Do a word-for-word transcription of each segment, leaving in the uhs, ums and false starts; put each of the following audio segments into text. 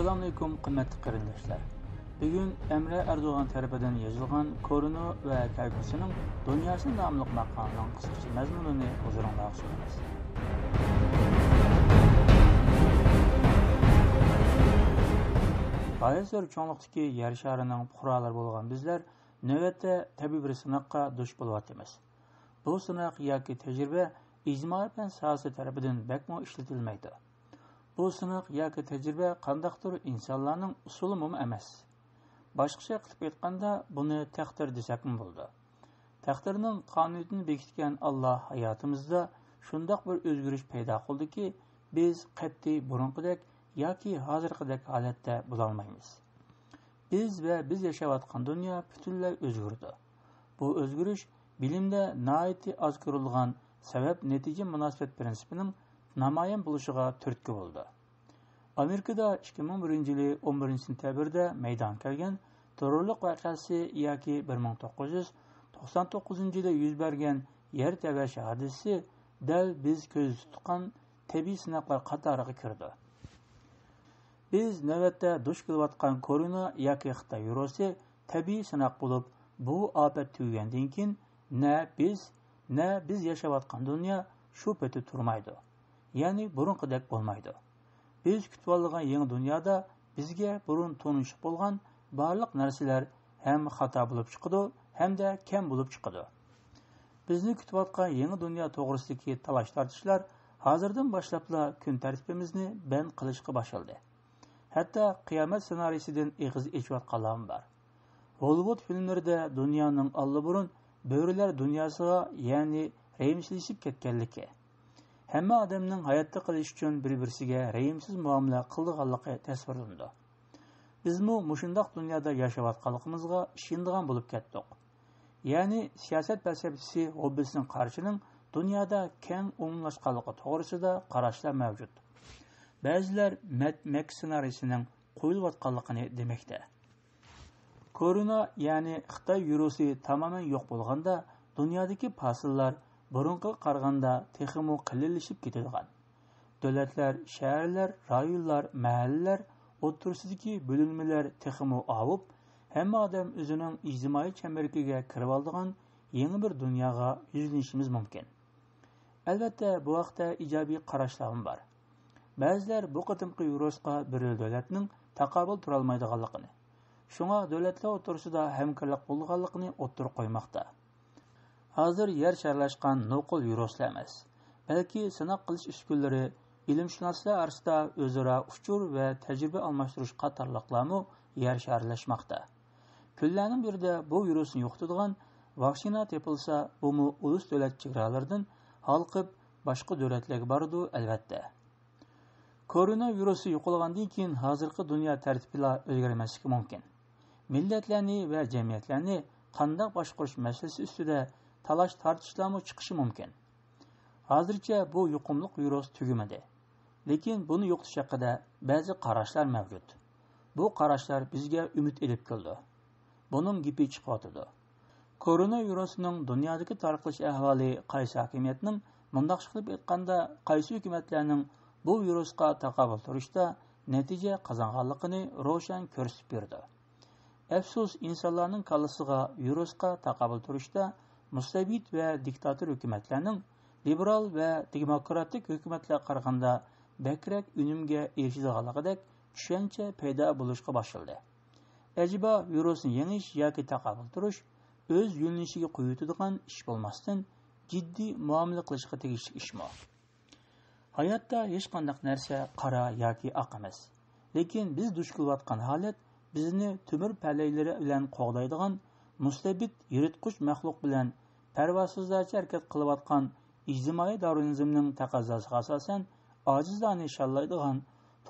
ئەسسالامۇئەلەيكۇم، قىممەتلىك قېرىنداشلار. بۈگۈن ئەمرە ئەردوغان تەرىپىدىن يېزىلغان كورونا ۋە كەلگۈسىنىڭ دۇنياسى ناملىق ماقالىنىڭ قىسقىچە مەزمۇنىنى ھۇزۇرۇڭلارغا سۇنىمىز. غايەت زور چوڭلۇقتىكى يەر شارىنىڭ پۇقرالىرى بولغان بىزلەر نۆۋەتتە تەبىئىي بىر سىناققا دۇچ بولۇۋاتىمىز. بۇ سىناق ياكى تەجرىبە ئىجتىمائىي پەن ساھەسى تەرىپىدىن بەكمۇ ئىشلىتىلمەيدۇ. بۇ سىناق ياكى تەجرىبە قانداقتۇر ئىنسانلارنىڭ ئۇسۇلىمۇ ئەمەس. باشقىچە قىلىپ ئېيتقاندا، بۇنى تەقدىر دېسەكمۇ بولىدۇ. تەقدىرنىڭ قانۇنىيىتىنى بېكىتكەن ئاللا ھاياتىمىزدا شۇنداق بىر ئۆزگىرىش پەيدا قىلدىكى، بىز قەتئىي بۇرۇنقىدەك ياكى ھازىرقىدەك ھالەتتە بولالمايمىز. بىز ۋە بىز ياشاۋاتقان دۇنيا پۈتۈنلەي ئۆزگىرىدۇ. بۇ ئۆزگىرىش بىلىمدە ناھايىتى ئاز كۆرۈلىدىغان سەۋەب نەتىجە مۇناسىۋەت پىرىنسىپىنىڭ نامايان بولۇشىغا تۈرتكە بولىدۇ. ئامېرىكىدا ئىككى مىڭ بىرىنچى يىلى ئون بىرىنچى سېنتەبىردە مەيدانغا كەلگەن تېررورلۇق ۋەقەسى ياكى بىر مىڭ توققۇز يۈز توقسان توققۇزىنچى يىلى يۈز بەرگەن يەر تەۋرەش ھادىسىسى دەل بىز كۆزدە تۇتقان تەبىئىي سىناقلار قاتارىغا كىرىدۇ. بىز نۆۋەتتە دۇچ كېلىۋاتقان كورونا ياكى خىتاي ۋىرۇسى تەبىئىي سىناق بولۇپ، بۇ ئاپەت تۈگىگەندىن كېيىن نە بىز، نە بىز ياشاۋاتقان دۇنيا شۇ پېتى تۇرمايدۇ. يەنى بۇرۇنقىدەك بولمايدۇ. بىز كۈتۈۋالغان يېڭى دۇنيادا بىزگە بۇرۇن تونۇشلۇق بولغان بارلىق نەرسىلەر ھەم خاتا بولۇپ چىقىدۇ، ھەمدە كەم بولۇپ چىقىدۇ. بىزنى كۈتۈۋاتقان يېڭى دۇنيا توغرىسىدىكى تالاش-تارتىشلار ھازىردىن باشلاپلا كۈن تەرتىپىمىزنى بەند قىلىشقا باشلىدى. ھەتتا قىيامەت سېنارىيىسىدىن ئېغىز ئېچىۋاتقانلارمۇ بار. ھوللىۋۇد فىلىملىرىدە دۇنيانىڭ ئاللىبۇرۇن بۆرىلەر دۇنياسىغا، يەنى رەھىمسىزلىشىپ كەتكەنلىكى، ھەممە ئادەمنىڭ ھاياتتا قېلىش ئۈچۈن بىر-بىرسىگە رەھىمسىز مۇئامىلە قىلىدىغانلىقى تەسۋىرلىنىدۇ. بىزمۇ مۇشۇنداق دۇنيادا ياشاۋاتقانلىقىمىزغا ئىشىنىدىغان بولۇپ كەتتۇق. يەنى سىياسەت پەلسەپىسى ھوببىسون قارىچىنىڭ دۇنيادا كەڭ ئومۇملاشقانلىقى توغرىسىدا قاراشلار مەۋجۇت. بەزىلەر مەد مەكس سېنارىيىسىنىڭ قويۇلۇۋاتقانلىقىنى دېمەكتە. كورونا، يەنى خىتاي ۋىرۇسى تامامەن يوق بولغاندا، دۇنيادىكى پاسىللار بۇرۇنقىغا قارىغاندا تېخىمۇ قېلىنلىشىپ كېتىدىغان. دۆلەتلەر، شەھەرلەر، رايونلار، مەھەللىلەر ئوتتۇرىسىدىكى بۆلۈنمىلەر تېخىمۇ ئاۋۇپ، ھەممە ئادەم ئۆزىنىڭ ئىجتىمائىي چەمبىرىكىگە كىرىۋالىدىغان يېڭى بىر دۇنياغا يۈزلىنىشىمىز مۇمكىن. ئەلۋەتتە، بۇ ھەقتە ئىجابىي قاراشلارمۇ بار. بەزىلەر بۇ قېتىمقى ۋىرۇسقا بىرلا دۆلەتنىڭ تاقابىل تۇرالمايدىغانلىقىنى، شۇڭا دۆلەتلەر ئوتتۇرىسىدا ھەمكارلىق بولىدىغانلىقىنى ئوتتۇرىغا قويماقتا. ھازىر يەر شارلاشقان نوقۇل ۋىرۇسلا ئەمەس، بەلكى سىناق قىلىش ئۈسكۈنىلىرى ئىلىمشۇناسلار ئارىسىدا ئۆزئارا ئۇچۇر ۋە تەجرىبە ئالماشتۇرۇش قاتارلىقلارمۇ يەر شارلاشماقتا. كۈنلەرنىڭ بىرىدە بۇ ۋىرۇسنى يوقىتىدىغان ۋاكسىنا تېپىلسا، بۇمۇ ئۇلۇس دۆلەت چېگرالىرىدىن ھالقىپ، باشقا دۆلەتلەرگە بارىدۇ، ئەلۋەتتە. كورونا ۋىرۇسى يوقالغاندىن كېيىن، ھازىرقى دۇنيا تەرتىپىلا ئۆزگەرمەسلىكى مۇمكىن. مىللەتلەرنى ۋە جەمئىيەتلەرنى قانداق باشقۇرۇش مەسىلىسى ئۈستىدە تالاش-تارتىشلارمۇ چىقىشى مۇمكىن. ھازىرچە بۇ يۇقۇملۇق ۋىرۇس تۈگىمىدى. لېكىن بۇنى يوقىتىش ھەققىدە بەزى قاراشلار مەۋجۇت. بۇ قاراشلار بىزگە ئۈمىد ئېلىپ كېلىدۇ. بۇنىڭ گېپى چىقىۋاتىدۇ. كورونا ۋىرۇسىنىڭ دۇنيادىكى تارقىلىش ئەھۋالى قايسى ھاكىمىيەتنىڭ، مۇنداقچە قىلىپ ئېيتقاندا، قايسى ھۆكۈمەتلەرنىڭ بۇ ۋىرۇسقا تاقابىل تۇرۇشتا نەتىجە قازانغانلىقىنى روشەن كۆرسىتىپ بېرىدۇ. ئەپسۇس، ئىنسانلارنىڭ كاللىسىغا ۋىرۇسقا تاقابىل تۇرۇشتا مۇستەبىت ۋە دىكتاتور ھۆكۈمەتلەرنىڭ لىبېرال ۋە دېموكراتىك ھۆكۈمەتلەرگە قارىغاندا بەكرەك ئۈنۈمگە ئېرىشىدىغانلىقىدەك چۈشەنچە پەيدا بولۇشقا باشلىدى. ئەجەبا، ۋىرۇسنى يېڭىش ياكى تاقابىل تۇرۇش ئۆز يۆنىلىشىگە قويۇۋېتىدىغان ئىش بولماستىن، جىددىي مۇئامىلە قىلىشقا تېگىشلىك ئىشمۇ؟ ھاياتتا ھېچقانداق نەرسە قارا ياكى ئاق ئەمەس. لېكىن بىز دۇچ كېلىۋاتقان ھالەت بىزنى تۆمۈر پەلەيلىرى بىلەن قوغدايدىغان مۇستەبىت يىرتقۇچ مەخلۇق بىلەن پەرۋاسىزلارچە ھەرىكەت قىلىۋاتقان ئىجتىمائىي دارۋىنىزمنىڭ تەقەززاسىغا ئاساسەن، ئاجىزلارنى شاللايدىغان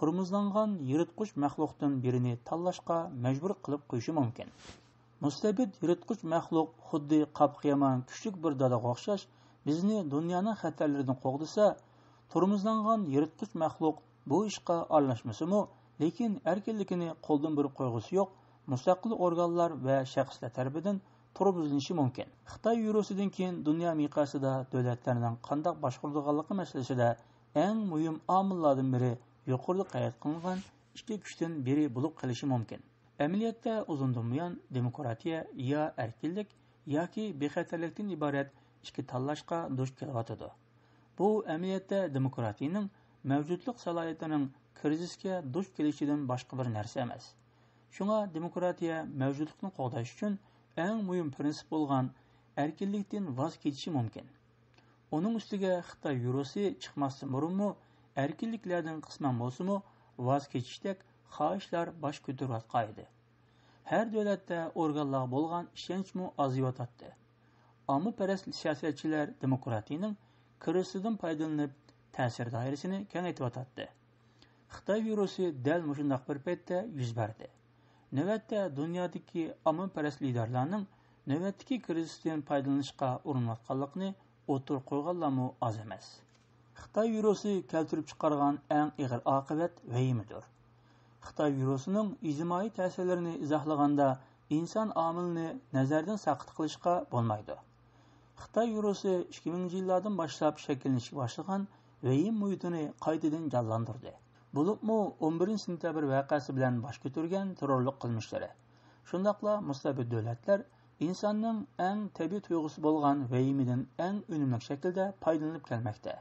تورمۇزلانغان يىرتقۇچ مەخلۇقتىن بىرىنى تاللاشقا مەجبۇر قىلىپ قويۇشى مۇمكىن. مۇستەبىت يىرتقۇچ مەخلۇق خۇددى قاپقا يامان كۈچلۈك بىر دادا ئوخشاش بىزنى دۇنيانىڭ خەتەرلىرىدىن قوغدىسا، تورمۇزلانغان يىرتقۇچ مەخلۇق بۇ ئىشقا ئارىلاشمىسىمۇ، لېكىن ئەركىنلىكىنى قولدىن بېرىپ قويغۇسى يوق مۇستەقىل ئورگانلار ۋە شەخسلەر تەرىپىدىن تورمۇزلىنىشى مۇمكىن. خىتاي ۋىرۇسىدىن كېيىن دۇنيا مىقياسىدا دۆلەتلەرنىڭ قانداق باشقۇرىدىغانلىقى مەسىلىسىدە ئەڭ مۇھىم ئامىللاردىن بىرى يۇقىرىدا قەيت قىلىنغان ئىككى كۈچتىن بىرى بولۇپ قېلىشى مۇمكىن. ئەمەلىيەتتە ئۇزۇندىن بۇيان دېموكراتىيە يا ئەركىنلىك ياكى بىخەتەرلىكتىن ئىبارەت ئىككى تاللاشقا دۇچ كېلىۋاتىدۇ. بۇ ئەمەلىيەتتە دېموكراتىيىنىڭ مەۋجۇتلۇق سالاھىيىتىنىڭ كىرىزىسكە دۇچ كېلىشىدىن باشقا بىر نەرسە ئەمەس. شۇڭا دېموكراتىيە مەۋجۇتلۇقنى قوغداش ئۈچۈن ئەڭ مۇھىم پىرىنسىپ بولغان ئەركىنلىكتىن ۋاز كېچىشى مۇمكىن. ئۇنىڭ ئۈستىگە خىتاي يۇروسى چىقماستىن بۇرۇنمۇ ئەركىنلىكلەردىن قىسمەن بولسىمۇ ۋاز كېچىشتەك خاھىشلار باش كۆتۈرۈۋاتقانىدى. ھەر دۆلەتتە ئورگانلارغا بولغان ئىشەنچمۇ ئازىيىۋاتاتتى. ئاممىپەرەس سىياسەتچىلەر دېموكراتىيىنىڭ كىرىزىسىدىن پايدىلىنىپ، تەسىر دائىرىسىنى كېڭەيتىۋاتاتتى. خىتاي ۋىرۇسى دەل مۇشۇنداق بىر پەيتتە يۈز بەردى. نۆۋەتتە دۇنيادىكى ئاممىپەرەس لىدېرلارنىڭ نۆۋەتتىكى كىرىزىستىن پايدىلىنىشقا ئۇرۇنۇۋاتقانلىقىنى ئوتتۇرىغا قويغانلارمۇ ئاز ئەمەس. خىتاي ۋىرۇسى كەلتۈرۈپ چىقارغان ئەڭ ئېغىر ئاقىۋەت ۋەھىمىدۇر. خىتاي ۋىرۇسىنىڭ ئىجتىمائىي تەسىرلىرىنى ئىزاھلىغاندا ئىنسان ئامىلىنى نەزەردىن ساقىت قىلىشقا بولمايدۇ. خىتاي ۋىرۇسى ئىككى مىڭىنچى يىللاردىن باشلاپ شەكىللىنىشكە باشلىغان ۋەھىمە مۇھىتىنى قايتىدىن جانلاندۇردى. بولۇپمۇ ئون بىرىنچى سېنتەبىر ۋەقەسى بىلەن باش كۆتۈرگەن تېررورلۇق قىلمىشلىرى، شۇنداقلا مۇستەبىت دۆلەتلەر ئىنساننىڭ ئەڭ تەبىئىي تۇيغۇسى بولغان ۋەھىمىدىن ئەڭ ئۈنۈملۈك شەكىلدە پايدىلىنىپ كەلمەكتە.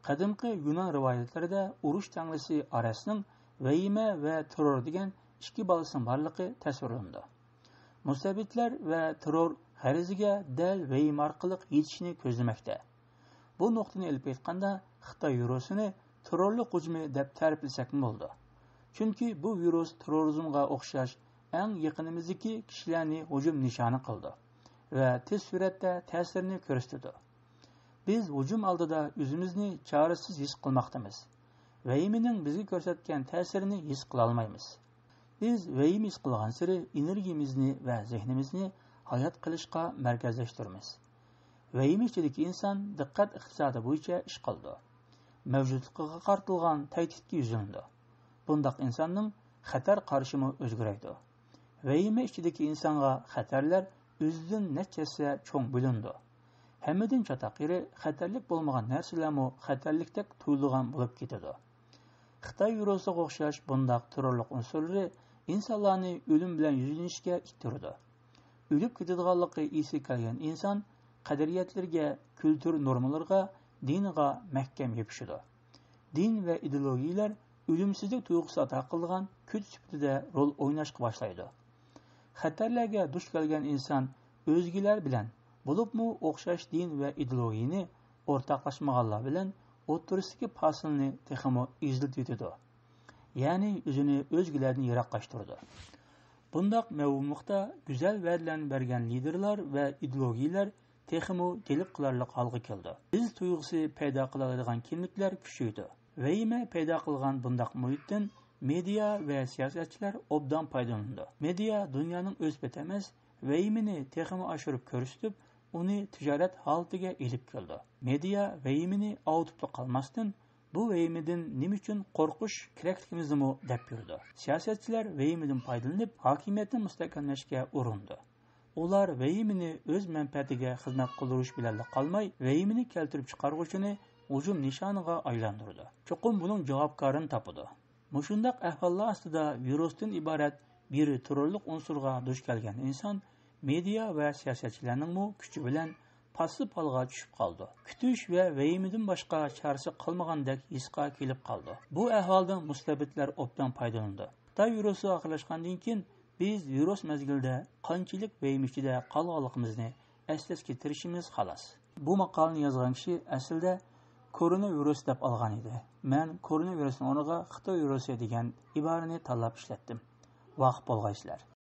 قەدىمكى يۇنان رىۋايەتلىرىدە ئۇرۇش تەڭرىسى ئارەسنىڭ ۋەھىمە ۋە تېررور دېگەن ئىككى بالىسىنىڭ بارلىقى تەسۋىرلىنىدۇ. مۇستەبىتلەر ۋە تېررور غەرىزىگە دەل ۋەھىمە ئارقىلىق يېتىشنى كۆزلىمەكتە. بۇ نۇقتىنى ئېلىپ ئېيتقاندا، خىتاي ۋىرۇسىنى تېررورلۇق ھۇجۇمى دەپ تەرىپلىسەكمۇ بولىدۇ. چۈنكى بۇ ۋىرۇس تېررورىزمغا ئوخشاش ئەڭ يېقىنىمىزدىكى كىشىلەرنى ھۇجۇم نىشانى قىلىدۇ ۋە تېز سۈرئەتتە تەسىرىنى كۆرسىتىدۇ. بىز ھۇجۇم ئالدىدا ئۆزىمىزنى چارىسىز ھېس قىلماقتىمىز. ۋەھىمىنىڭ بىزگە كۆرسەتكەن تەسىرىنى ھېس قىلالمايمىز. بىز ۋەھىمە ھېس قىلغانسېرى ئېنېرگىيىمىزنى ۋە زېھنىمىزنى ھايات قېلىشقا مەركەزلەشتۈرىمىز. ۋەھىمە ئىچىدىكى ئىنسان دىققەت ئىقتىسادى بويىچە ئىش قىلىدۇ. مەۋجۇتلۇقىغا قارىتىلغان تەھدىتكە يۈزلىنىدۇ. بۇنداق ئىنساننىڭ خەتەر قارىشىمۇ ئۆزگىرەيدۇ. ۋەھىمە ئىچىدىكى ئىنسانغا خەتەرلەر ئۆزىدىن نەچچە ھەسسە چوڭ بىلىنىدۇ. ھەممىدىن چاتاق يېرى، خەتەرلىك بولمىغان نەرسىلەرمۇ خەتەرلىكتەك تۇيۇلىدىغان بولۇپ كېتىدۇ. خىتاي ۋىرۇسىغا ئوخشاش بۇنداق تېررورلۇق ئۇنسۇرلىرى ئىنسانلارنى ئۆلۈم بىلەن يۈزلىنىشكە ئىتتىرىدۇ. ئۆلۈپ كېتىدىغانلىقى ئېسىگە كەلگەن ئىنسان قەدرىيەتلىرىگە، كۈلتۈر نورمىلىرىغا، دىنىغا مەھكەم يېپىشىدۇ. دىن ۋە ئىدېئولوگىيىلەر ئۆلۈمسىزلىك تۇيغۇسى ئاتا قىلىدىغان كۈچ سۈپىتىدە رول ئويناشقا باشلايدۇ. خەتەرلەرگە دۇچ كەلگەن ئىنسان ئۆزگىلەر بىلەن، بولۇپمۇ ئوخشاش دىن ۋە ئىدېئولوگىيىنى ئورتاقلاشمىغانلار بىلەن ئوتتۇرىسىدىكى پاسىلنى تېخىمۇ ئېزىلتىۋېتىدۇ. يەنى ئۆزىنى ئۆزگىلەردىن يىراقلاشتۇرىدۇ. بۇنداق مەۋھۇملۇقتا گۈزەل ۋەدىلەرنى بەرگەن لىدېرلار ۋە ئىدېئولوگىيىلەر تېخىمۇ جەلپ قىلارلىق ھالغا كېلىدۇ. ئىز تۇيغۇسى پەيدا قىلالايدىغان كىملىكلەر كۈچىيىدۇ. ۋەھىمە پەيدا قىلغان بۇنداق مۇھىتتىن مېدىيا ۋە سىياسەتچىلەر ئوبدان پايدىلىنىدۇ. مېدىيا دۇنيانىڭ ئۆز پېتى ئەمەس، ۋەھىمىنى تېخىمۇ ئاشۇرۇپ كۆرسىتىپ، ئۇنى تىجارەت ھالىتىگە ئېلىپ كېلىدۇ. مېدىيا ۋەھىمىنى ئاۋۇتۇپلا قالماستىن، بۇ ۋەھىمىدىن نېمە ئۈچۈن قورقۇش كېرەكلىكىمىزنىمۇ دەپ بېرىدۇ. سىياسەتچىلەر ۋەھىمىدىن پايدىلىنىپ، ھاكىمىيەتنى مۇستەھكەملەشكە ئۇرۇنىدۇ. ئۇلار ۋەھىمىنى ئۆز مەنپەئەتىگە خىزمەت قىلدۇرۇش بىلەنلا قالماي، ۋەھىمىنى كەلتۈرۈپ چىقارغۇچىنى ھۇجۇم نىشانىغا ئايلاندۇرىدۇ. چوقۇم بۇنىڭ جاۋابكارىنى تاپىدۇ. مۇشۇنداق ئەھۋاللار ئاستىدا ۋىرۇستىن ئىبارەت بىر تېررورلۇق ئۇنسۇرىغا دۇچ كەلگەن ئىنسان مېدىيا ۋە سىياسەتچىلەرنىڭمۇ كۈچى بىلەن پاسسىپ ھالغا چۈشۈپ قالىدۇ. كۈتۈش ۋە ۋەھىمىدىن باشقا چارىسى قالمىغاندەك ھېسقا كېلىپ قالىدۇ. بۇ ئەھۋالدىن مۇستەبىتلەر ئوبدان پايدىلىنىدۇ. خىتاي ۋىرۇسى ئاخىرلاشقاندىن كېيىن بىز ۋىرۇس مەزگىلىدە قانچىلىك ۋەھىمە ئىچىدە قالغانلىقىمىزنى ئەسلەشكە تىرىشىمىز، خالاس. بۇ ماقالىنى يازغان كىشى ئەسلىدە كورونا ۋىرۇسى دەپ ئالغان ئىدى. مەن كورونا ۋىرۇسىنىڭ ئورنىغا خىتاي ۋىرۇسى دېگەن ئىبارىنى تاللاپ ئىشلەتتىم. ۋاقىپ بولغايسىلەر.